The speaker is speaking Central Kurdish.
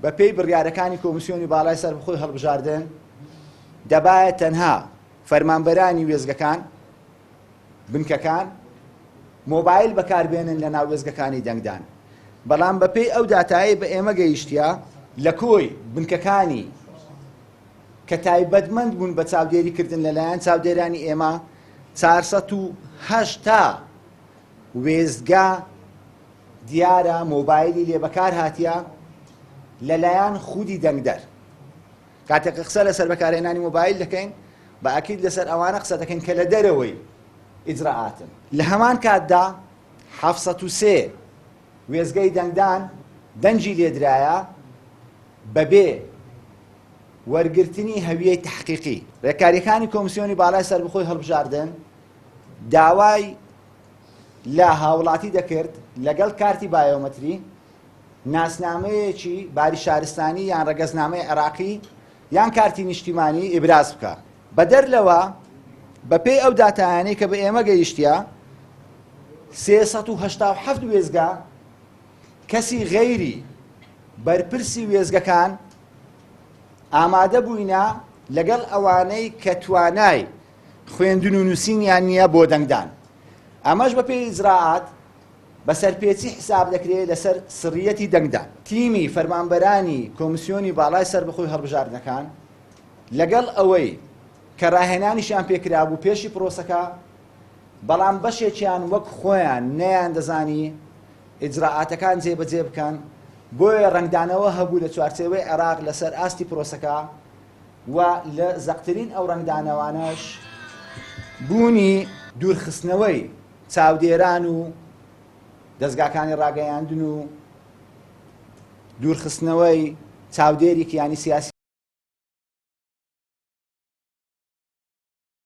بەپێی بڕیارەکانی کۆمیسیۆنی باڵای سەربەخۆی هەڵبژاردن دەبایە تەنها فەرمانبەرانی وێستگەکان، بنکەکان، مۆبایل بەکاربێنن لەناو وێستگەکانی دەنگدان، بەڵام بەپێی ئەو داتایەی بە ئێمە گەیشتیە لە کۆی بنکەکانی کە تایبەتمەند بوون بە چاودێریکردن لەلایەن چاودێرانی ئێمە 480 وێستگە دیارە مۆبایلی لێ بەکار هاتیە لەلایەن خودی دەنگدەر. کاتێک کە قسە لەسەر بەکارهێنانی مۆبایل دەکەین بە ئەکید لەسەر ئەوانە قسە دەکەین کە لە دەرەوەی ئیجرائاتن. لە هەمان کاتدا 703 وێستگەی دەنگدان دەنگی لێدرایە بەبێ وەرگرتنی هەویەی تەحقیقی. رێککارییەکانی کۆمسیۆنی باڵای سەربەخۆی هەڵبژاردن داوای لە هاوڵاتی دەکرد لەگەڵ کارتی بایۆمەتری ناسنامەیەکی باری شارستانی یان ڕەگەزنامەی عێراقی یان کارتی نیشتیمانی ئیبراز بکا. بەدەر لەوە بەپێی ئەو داتایانەی کە بە ئێمە گەیشتیە 387 وێستگە کەسی غەیری بەرپرسی وێستگەکان ئامادە بووینە لەگەڵ ئەوانەی کە توانای خوێندن و نووسینیان نییە بۆ دەنگدان. ئەمەش بەپێی ئیجرائات بە سەرپێچی حیساب دەکرێت لەسەر سڕیەتی دەنگدان. تیمی فەرمانبەرانی کۆمسیۆنی باڵای سەربەخۆی هەڵبژاردنەکان لەگەڵ ئەوەی کە ڕاهێنانیشیان پێکرابوو پێشی پرۆسەکە، بەڵام بەشێکیان وەک خۆیان نەیاندەزانی ئیجرائاتەکان جێبەجێ بکەن، بۆیە ڕەنگدانەوە هەبوو لە چوارچێوەی عێراق لەسەر ئاستی پرۆسەکە و لە زەقترین ئەو ڕەنگدانەوانەش بوونی دوورخستنەوەی چاودێران و دەزگاکانی ڕاگەیاندن و دوورخستنەوەی چاودێری کیانی سیاسی.